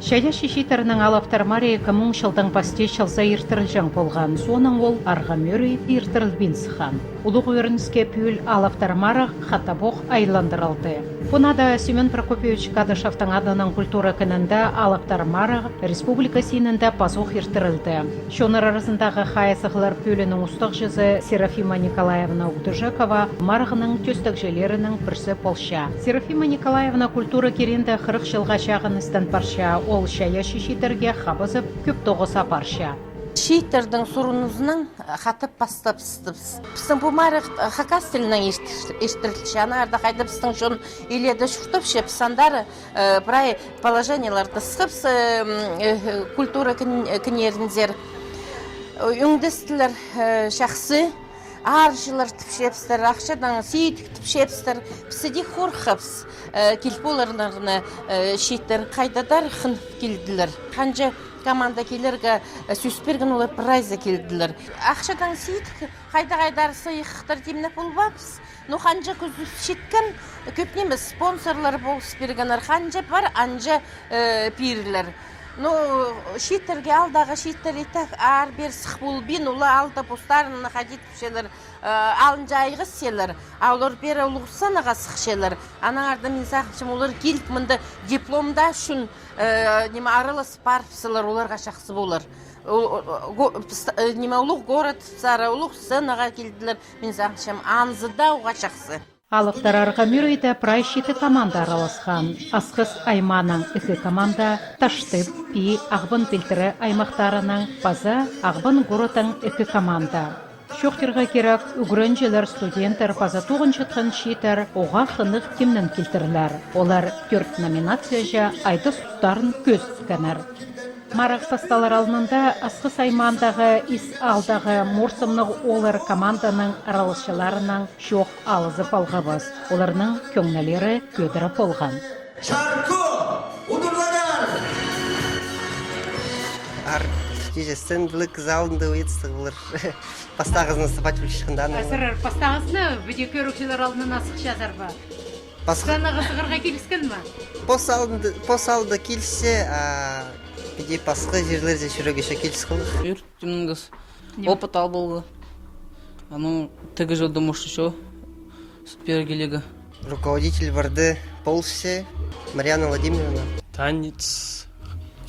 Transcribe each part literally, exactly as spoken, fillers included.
Чайаачы чииттернің алыптар марии ікі муң чылдаң пасти чылза иртірілҷең полған, соонаң ол арға мӧрей иртірілбин сыххан. Улуғ ӧрініске, пӱӱл алыптар марығ хатабох айландырылды. Пу наада Семён Прокопьевич Кадышевтің адынаң культура кінінде алыптар марығ республика синінде пазох иртірілді. Чоннар аразындағы хайзығлар пӧлиинің устағҷызы Серафима Николаевна Угдыжекова марығның тӧстегҷілерінің пірсі полча. Серафима Николаевна культура киреенде хырых чылға чағын істен парча. Ол чайаачы чииттерге хабазып, кӧп тоғыс апарча. Чииттернің сурынызынаң хатап пастабыстыбыс. Пістің пу марығ хакас тілінең иртір-, иртірілче. Аннаңар даа хайда пістің чон илееде чуртапча, піс андар, э, прай положениелерні сыххабыс, э, м, э, культура кін-, кіннерінзер. Ӧңдестілер, э, чахсы, арҷылар тіпчебістер, ахчадаң сидік тіпчебістер. Піс іди хорыххабыс, э, кил поларларны, э, чииттер хайдағдыр хынып килділер. Ханҷа команда килерге, э, сӧс пирген, олар прайзы килділер. Ахчадаң сидік хайда-хайдар сыйыхтар тимнеп полбаабыс. Ну, ханҷа кӱзіп читкен, кӧп ниме спонсорлар полыс пиргеннер, ханҷа пар, анҷа, э, пирлер. Ну, чииттерге, аалдағы чииттер итте аар-пеер сых полбин, олар аалда постарына хати тіпчелер, э, алынҷа айғасчалар, а олар пеер улуғ сценаға сыхчалар. Аннаңар даа мин сағынчам, олар киліп мында дипломда ӱчӱн, э, ниме, аралас парыбысчалар, оларға чахсы полар. Ол, о, о, го-, пс-, э, ниме, улуғ город сары, улуғ сценаға килділер. Мин сағынчам, анзы даа уғаа чахсы. Алыптар арға мӧрейде прай читі команда араласхан. Асхыс аймааның ікі команда, Таштып, Пии, Ағбан пилтірі аймахтарының паза Ағбан городтың ікі команда. Чоохтирға кирек, ӱгренҷілер, студенттер паза тоғынчатхан чииттер уғаа хынығ тимнен килтірлер. Олар тӧрт номинацияҷа айдас устарын кӧзіткеннер. Марығ пасталар алнында Асхыс аймаандағы Ис аалдағы Морсымнығ ооллар команданың араласчыларынаң чоох алызып алғабыс. Оларның кӧңнілері кӧдіре полған. Чарку! Удурлаңар! Ар, тиҷе стенділіг залында уйадыстығлар. Пастағызын сыпат пілчеткенде. А сірер пастағызын піди кӧрігҷілер алнына сыхчазар ба? Пас- Сценаға сығарға киліскен ме? Пос алнында, пос алнында килісче, а піди пасха чирлерде чӧрерге чох киліс хылых. Ӧрінчем, опыт ал поларға. Анаң тігі чылда, может, ещё пеер килерге. Руководитель парды полысча, Марьяна Владимировна. Танец,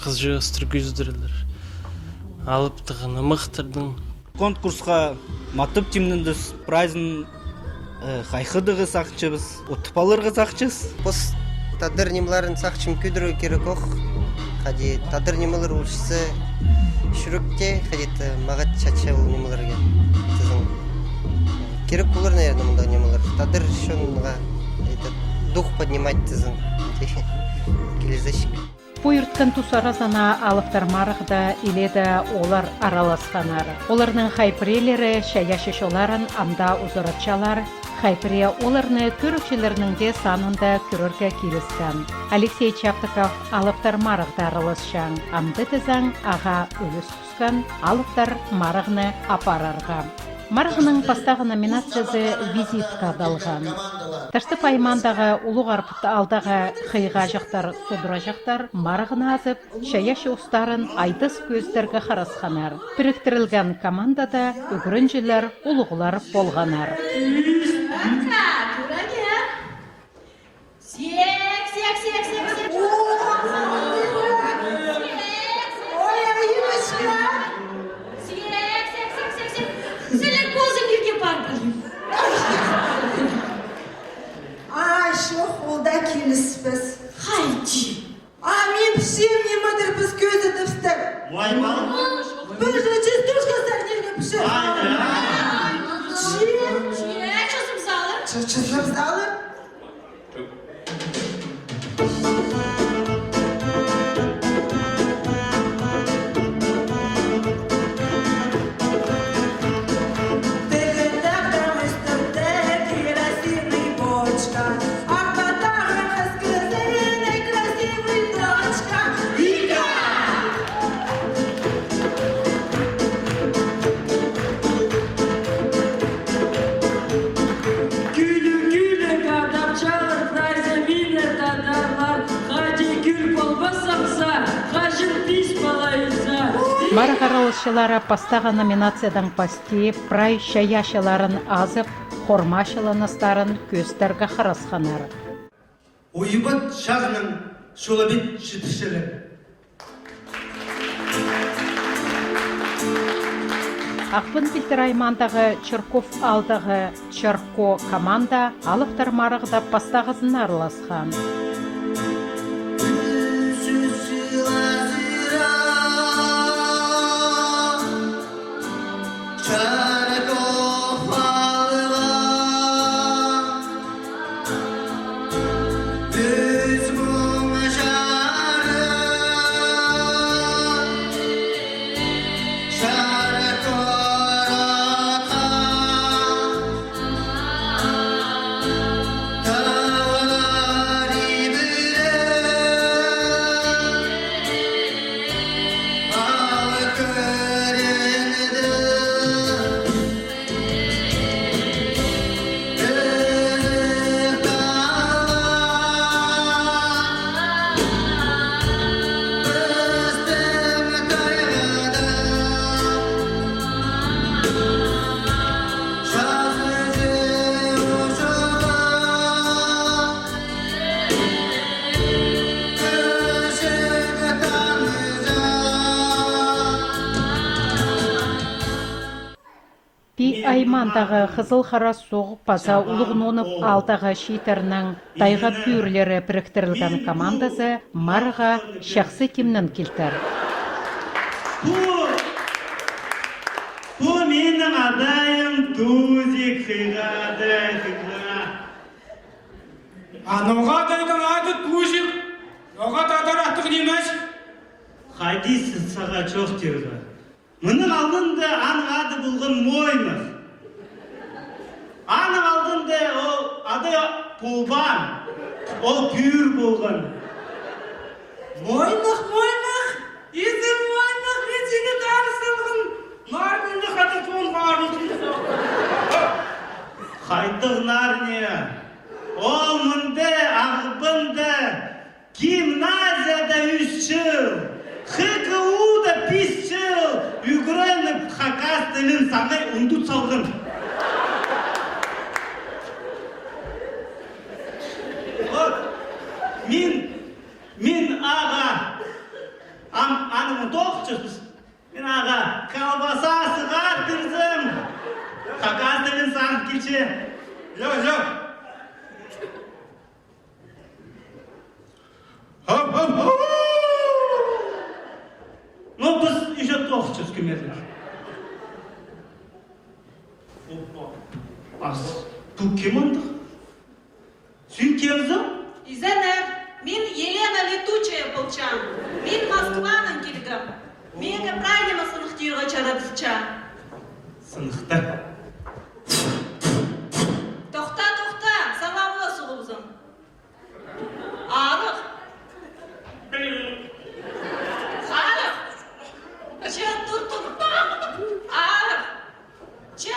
хызыҷы ыстыр кӧзідерлер. Алыптығ нымахтарның. Конкурсха матап тимнендібіс, прайзын, э, хайхыдарға сағынчабыс, утып аларға сағынчабыс. Пос тадар нимелерін сағынчам кӧдірерге кирек ох. Хайди тадар нимелер улчатса, чӱректе, хайди-да мағат чатча ол нимелерге. Тізең. Кирек полар, наверное, мындағ нимелер. Тадар чонға, это, дух поднимать тізең. Килізі чіг. Пу ирткен тус аразына алыптар марығда иледе ооллар араласханнар. Оларның хай пірелері чайаачы чолларын ам даа узаратчалар, хай пірее оларны кӧрігҷілернің дее санында кӧрерге киліскен. Алексей Чаптыков алыптар марығда араласчаң, амды тізең ағаа ӱлӱс тӱскен алыптар марығны апарарға. Марығның пастағы номинациязы «Визитка» адалған. Таштып аймаандағы Улуғ Арпыт аалдағы хыйғаҷахтар, судураҷахтар марығны азып, чайаачы устарын айдас кӧзідерге харасханнар. Піріктірілген командада ӱгренҷілер, улуғлар полғаннар. Сек, сек, сек, сек, сек. Ой, Алиночка. Сек, сек, сек, сек, сек. Сілер позыңерге пар полиң. А, чох, ол даа киліспес. Хайди. А, мин пілчем, ниме-дір піс кӧзідібістер. Маймыл? Пір частушка сарнирға пілчем. Че? Че, чазым салып. Че, чазым салып. Кӱлӱк, кӱлӱк адапчалар, прайзы мині тадарлар, хайди кӱл полбассаң за. Марығ араласчылары пастағы номинациядаң пасти прай чайаачыларын азып, хормачыланыстарын кӧзідерге харасханнар. Уйбат чазының чолабит читірчелер. Ахпан пилтір аймаандағы Чирков аалдағы «Чирко» команда алыптар марығда пастағызын араласхан. Пии аймаандағы Хызыл Хара Суғ паза Улуғ Нонов аалдағы чииттернің «Тайға пӱӱрлері» піріктірілген командазы марығға чахсы тимнен килтір. Пу, пу минің адайым Тузик, хыйға адай, хыйға. А ноға адайның ады Тузик? Ноға тадар аттығ нимес? Хайди сағаа чоохтирға. Мының алнында аның ады полған Мойнах. Аның алнында ол адай полбаан, ол пӱӱр полған. Мойнах, Мойнах, изен Мойнах, мин сині таныс салғам. Нарнияда хатап полған. Хайдағ Нарния? Ол мында, Ағбанда, гимназияда ӱс чыл, Х Г У-да пис чыл ӱгреніп, хакас тілін саңай ундут салған. Вот. Мин, мин ағаа, ам, аны тоғынчабыс. Мин ағаа колбаса сығар пирзем, хакас тілін сағын килче. Лё, лё. Хоп-хоп-хоп! Ну, піс ещё тоғынчабыс кӧмезін. Опа. Ас, пу кем андағ? Син кемзің? Изеннер, мин Елена Летучая полчам. Мин Москванаң килгем. Миңе прай ниме сыныхтирға чарадылча. Сыныхта. Тохта, тохта, салам ла суғыбызың. Арығ. Арығ. Че, тур, тур. Арығ. Че,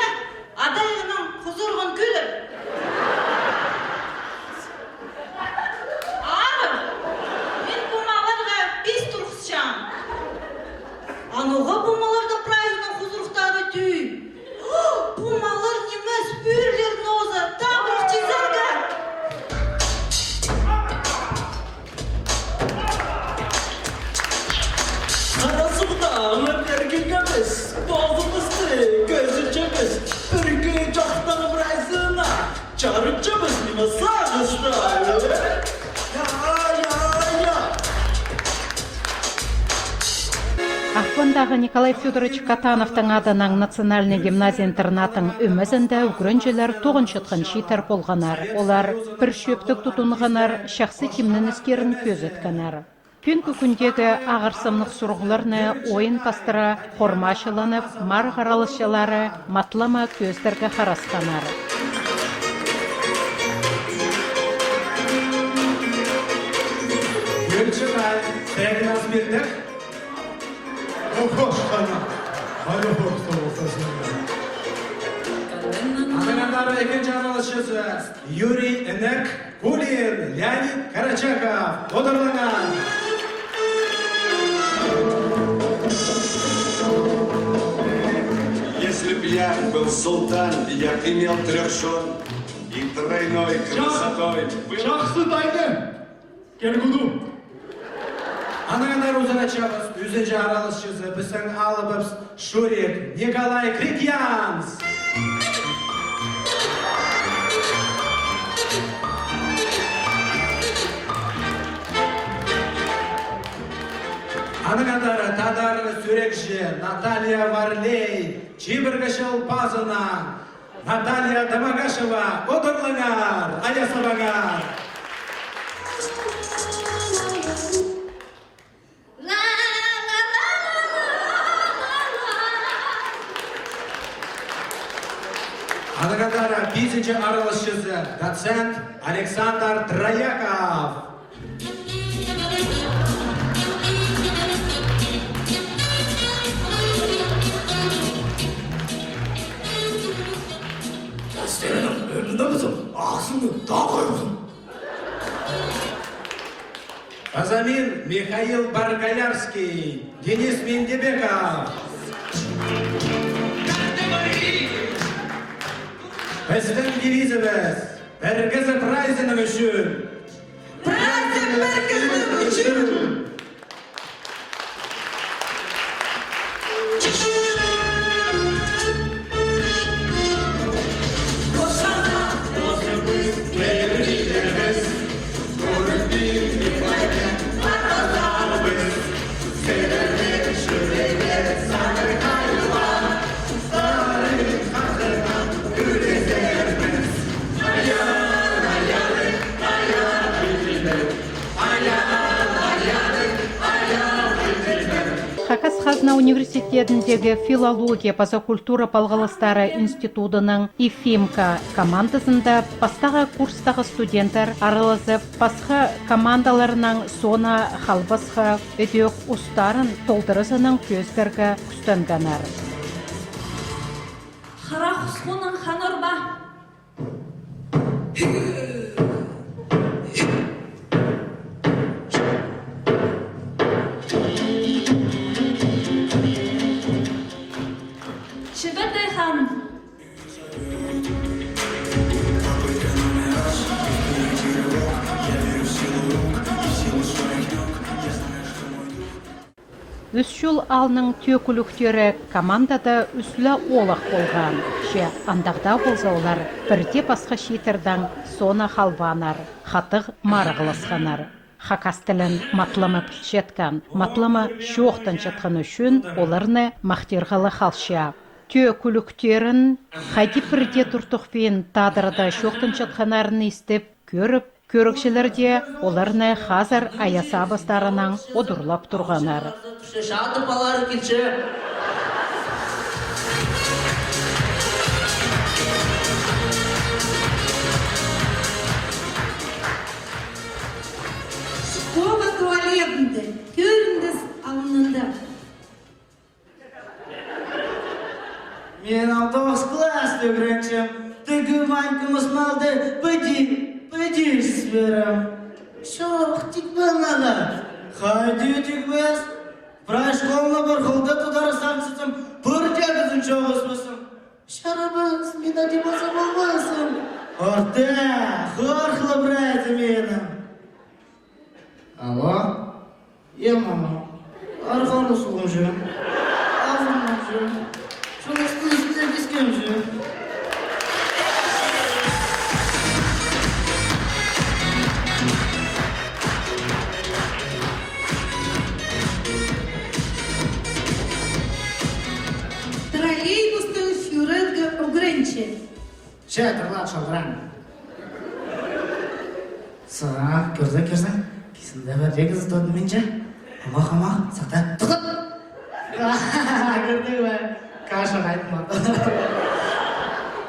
адайыңның хузурығын кӧдір. Арығ. Мин пу малларға пис турғысчам. А ноға пу малларның прайзының хузурухтары тӧӧй? Пу маллар нимес, пӱӱрлер нооза, табырах тизерге. Хара Суғда ымыр пиргебіс, позыбысты кӧзітчебіс, пірге чоохтаң прайзына чарытчабыс ниме сағысты. Я, я, я. Ағбандағы Николай Фёдорович Катановтың адынаң национальнай гимназия-интернаттың ӧмезінде ӱгренҷілер тоғынчатхан чииттер полғаннар. Олар пір чӧптіг тудынғаннар, чахсы тимненістерін кӧзіткеннер. Пӱӱнгі кӱндегі ағырсымнығ сурығларны ойын пастыра хормачыланып, марығ араласчылары матлама кӧзідерге харасханнар. Ӧлче тай, тегін ас пирдік. Ох, хош, хана. Хайда, хош, соғыл сасына. Аның андар ікінҷі араласчызы Юрий Энек. Кулин Леонид Карачаков, одырлаңар. Султан, я имел трёх жён и тройной красотой был. Чахсы тайны! Кергуду! Анаң андар узаратчабыс, ӱзінҷі араласчызы, пістің алыбыс Шурик, Николай Крикьянс. Анаң андар тадар сӱрекчі Наталья Варлей, чибіргі чыл пазынаң. Наталья Домогашева, одырлаңар, ая сабаңар. Анаң андар пизінҷі араласчызы, доцент Александр Трояков. Паза мин, Михаил Баркаярский, Денис Мендебеков. Пістің девизібіс: пір кізі прайзының ӱчӱн. Прайзы пір кізінің ӱчӱн. Хакас хазна университедіндегі филология паза культура палғалыстары институдының ИФИМКА командазында пастағы курстағы студенттер аралазып, пасха командаларнаң соона халбасха, ідӧк устарын толдыразынаң кӧзідерге кӱстенгеннер. Хара хусхунаң хан орба. Чибірдей хан. Ӱс Чул аалның тӧӧ кӱлӱктері командада ӱс ле оолах полған. Че андағ даа полза, олар пір дее пасха чииттердең соона халбааннар, хатығ марығласханнар. Хакас тілін матлама пілчеткен, матлама чоохтанчатхан ӱчӱн оларны махтирға ла халча. Тӧӧ кӱлӱктерін хайди пірдее туртухпин тадарда чоохтанчатханнарын истіп, кӧріп, кӧрігҷілер дее оларны хазыр ая сабыстарынаң одырлап турғаннар. Шатып алар килче. Школа туалетінде, кӧріндіс алнында. Мин алтох класста ӱгренчем. Тігі Ванька мыс малды піди, піди сіберем. Чох, тикпеен ағаа. Хайди тикпеес? Прай школаны пір хылда тудар сағынчам, пір дее кізін чоғыспассым. Чарабас, мин ади полза полбассым. Орта, хорыхла прайзы минің. Алло? Е, мама, арғар усылғам же. Азынғам же. Чолыстың ӱстӱне кискем же. Троллейбуста сӱрерге ӱгренче. Че, тырлаат, шалдыраң. Сағаа, кӧрзең, кӧрзең. Кизінде пір дее кізі тудынминча. Амох, амох, сахта. Тыхтат! Кӧрдің бе? Каша хайдым.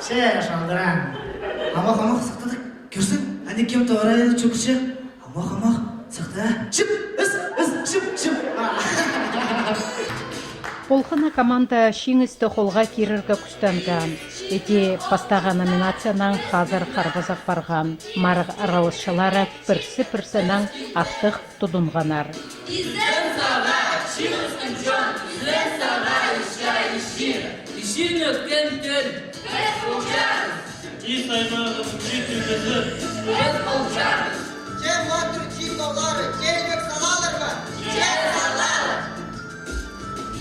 Че, шалдыраң. Амох, амох, сахта. Кӧрзең, аны кем тоғырай чӱгӱрче. Амох, амох, сахта. Чіп, іс, іс, чіп, чіп. Полған на команда чиңісті холға кирерге кӱстенген. Іди пастағы номинациянаң хазыр харбазах парған. Марығ араласчылары пірсі-пірсінең артых тудынғаннар. Чиңнеткен тел. Піс полчабыс. Ис аймағының чиит ӱлгізі. Піс полчабыс. Че матыр чиит ооллары, че ӱлӱк салалар ба? Че салалар.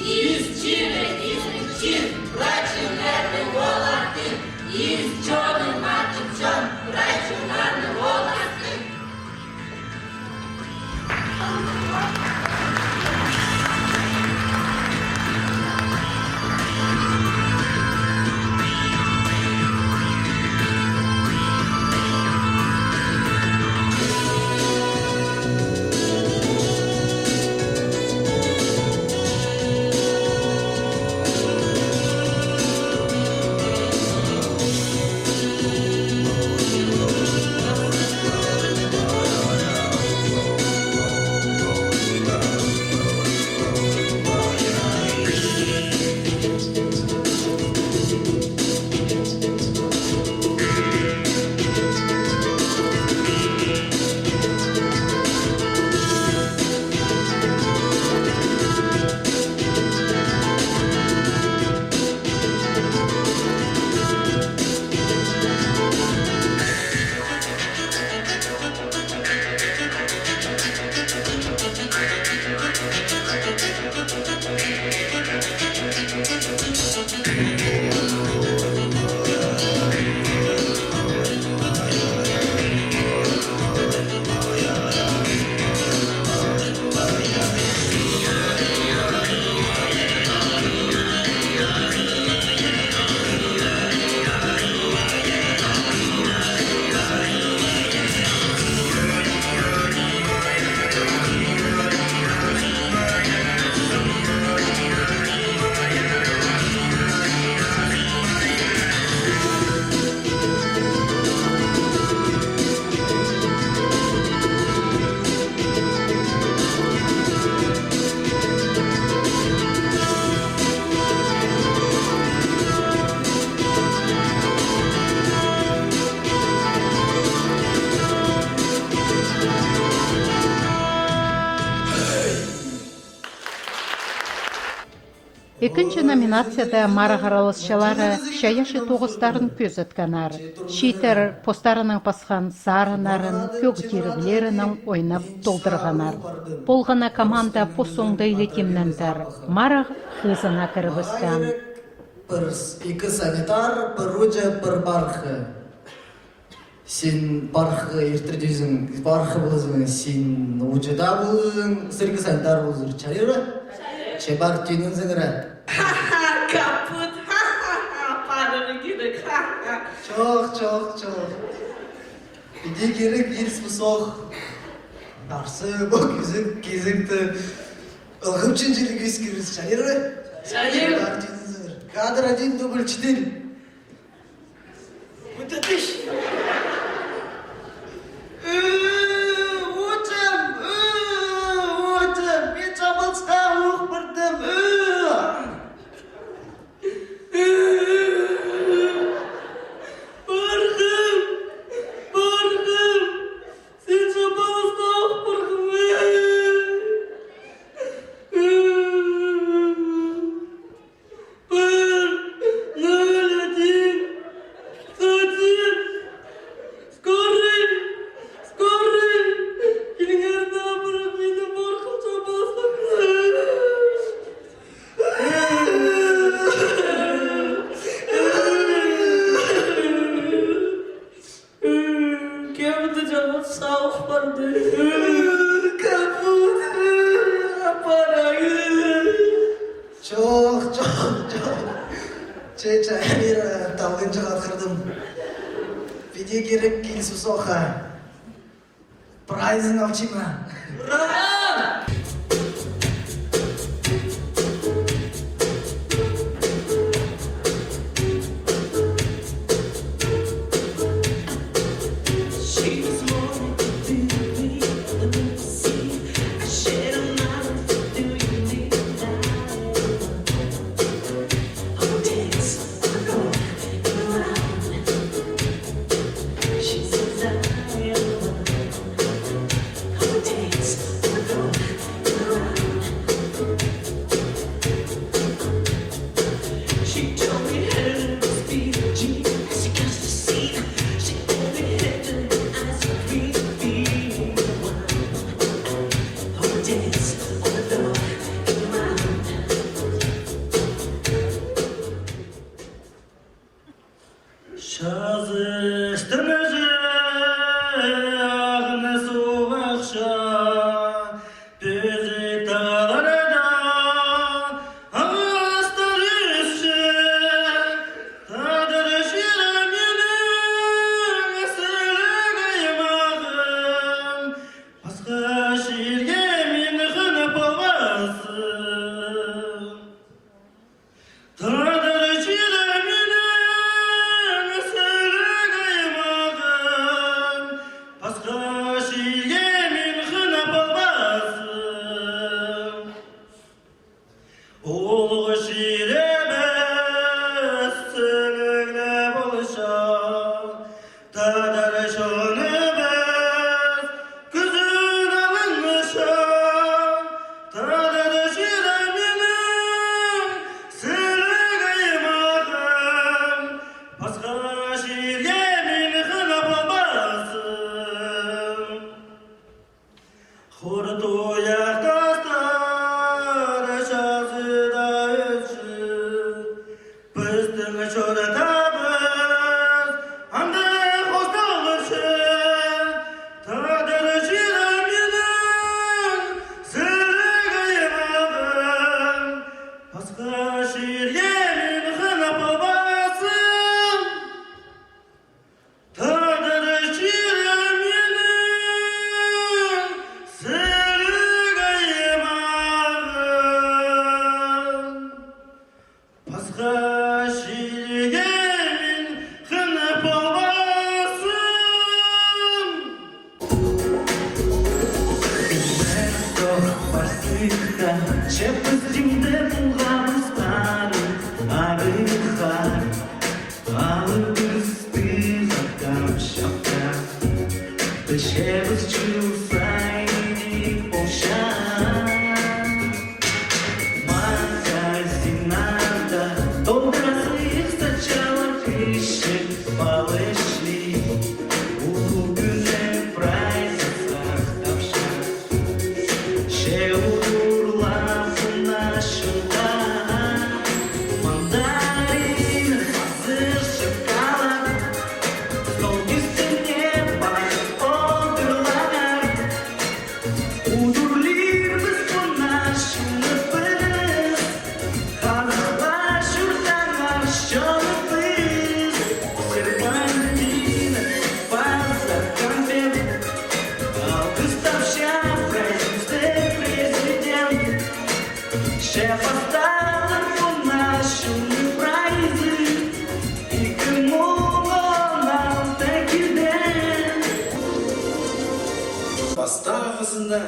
Ис чирі, ис чир, прай чирлерні олартыр. Ис чоны матыр чон, прай чоннарны олартыр. Ікінҷі номинацияда марығ араласчылары чайаачы тоғыстарын кӧзіткеннер. Чииттер постарының пасхан сарыннарын кӧг тиріглерінең ойнап толдырғаннар. Полған на команда пос оңдайлы тимнендір. Марығ хызына кірібіскен. Пір с-, ікі санитар, пір ууҷа, пір пархы. Син пархы иртірдізің, пархы ползаң, син ууҷа даа ползаң, сірер ікі санитар ползар. Чарир ба? Чарир. Че пар тимнензеңер. Ха-ха, капут, ха-ха-ха, парарға кирек, ха-ха. Чох, чох, чох. Піди кирек, ис пу соох. Парза, пу кизек, кизекті ылғап чінҷіліг ис киріс. Чарир ба? Чарир. Пар тимнензеңер. Кадр один, дубль четыре. Пу тетіш. Э, ууҷам, э, ууҷам, мин чабалысха ох пардым, э. Пархым, пархым, син чабалысха ох парғам, э. Пір, нөл, один, один. Скорый, скорый. Киліңер даа, пір мині пархым чабалысханнар. Кемді чабалысха ох парды. Капут. Апарайын. Чох, чох, чох. Че, че, мин, э, талғанҷых атхардым. Піди кирек, киліс пу соохха. Прайзын алчам ма? Ура! Чепістімде полғабыс парын арығар, алыбысты хаттап чапта. Пілчебіс, чыл сайын полча. Магазиннарда толдыразых сачалар кічіг палачлығ. Улуғ кӱннің прайзы сахтапча. Че удурлап пу наа чылда мандарин, азыр шоколад, стол тӱстіне парып одырлаңар. Удурлирбыс пу наа чылны піліс, хазыхлар чуртаңар чоныбыс. Серпантин, паза конфет, алғыстапча прайзыбысты президент. Че пасталар пу наа чылны прайзы, ікі муң он алты килде. Пастағызына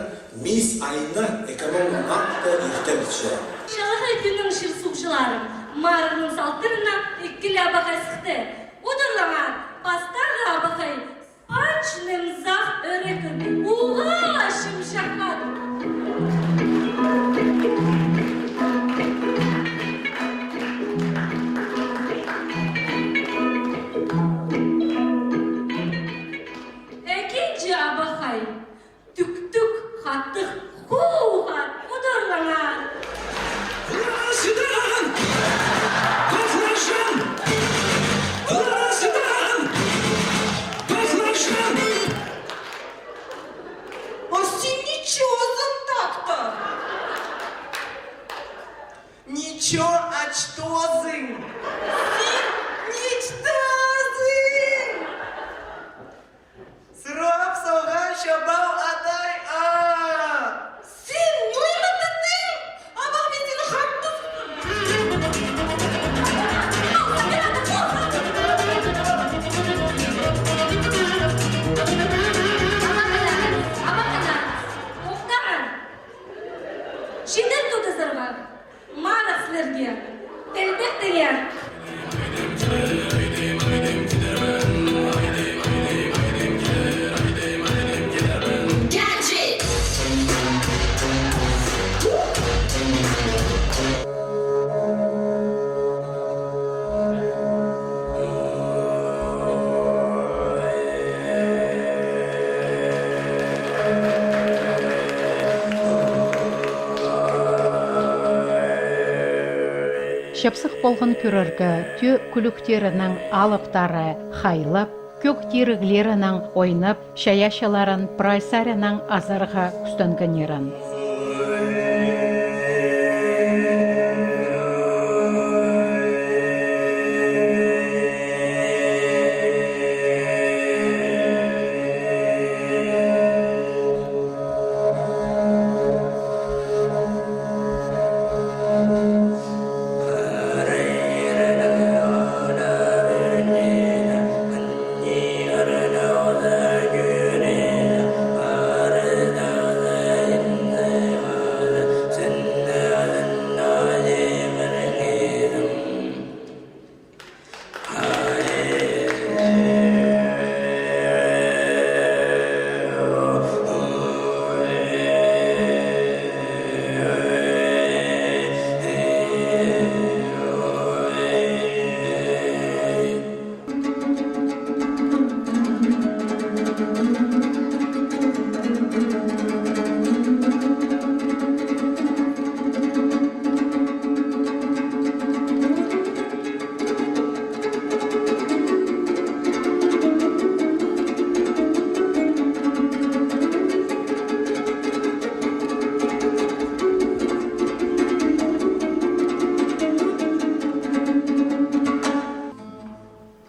мисс Айна ікі муң он алты иртірче. Чалахай кӱннің чир-суғҷылары, марығның салтырына ікі ле абахай сыхты. Удурлаңар, пастағы абахай Ачным сах ӧрекін уғаа чымчаххан. Ікінҷі абахай тӱк-тӱк хатығ хуу хат. Удурлаңар. Пылаң сидаан! Пахлажан! Пылаң сидаан! Пахлажан! А син ничозың тактар? Ничо ачтозың! Син ничтазың! Сырап салған чабал адай, а! Син ноо ниме тыттың? Абах, мин сині хатты сыттым. Абах, ана, абах, ана. Тохтаңар. Чидер тудызарға. Марығ сірерге! Тілбектеңер! Чапсых полған кӧрерге, тӧӧ кӱлӱктерінің алыптары хайлап, кӧг тиріглерінең ойнап, чайаачыларын прай саринаң азарға кӱстенгеннерін.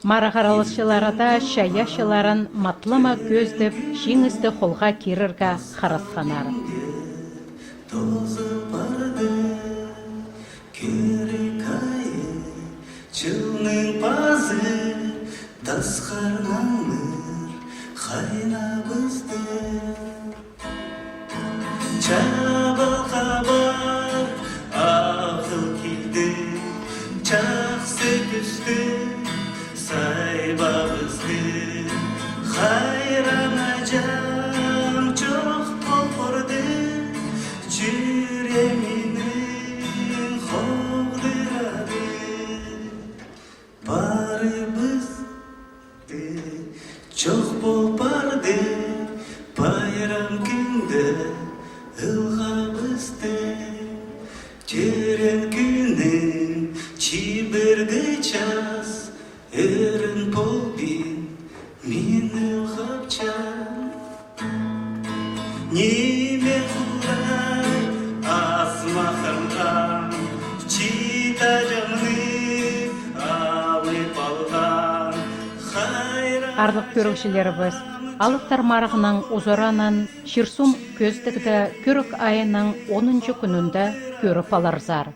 Марығ араласчылары даа чайаачыларын матлама кӧзідіп, чиңісті холға кирерге харасханнар. Тозып парды кирек айы, чылның пазы, тасхар наңмыр хайнабысты. Чабалға ба- Тӧреен кӱнің чибіргі час, ӧрін полбин мині хапчаң. Ниме Худай ас маханған, чиит аҷамны алып алған. Хайран. Аарлығ кӧрігҷілерібіс, алыптар марығның узараанын Чир-суум кӧзідігде кӧрік айының онынҷы кӱнінде кӧріп аларзар.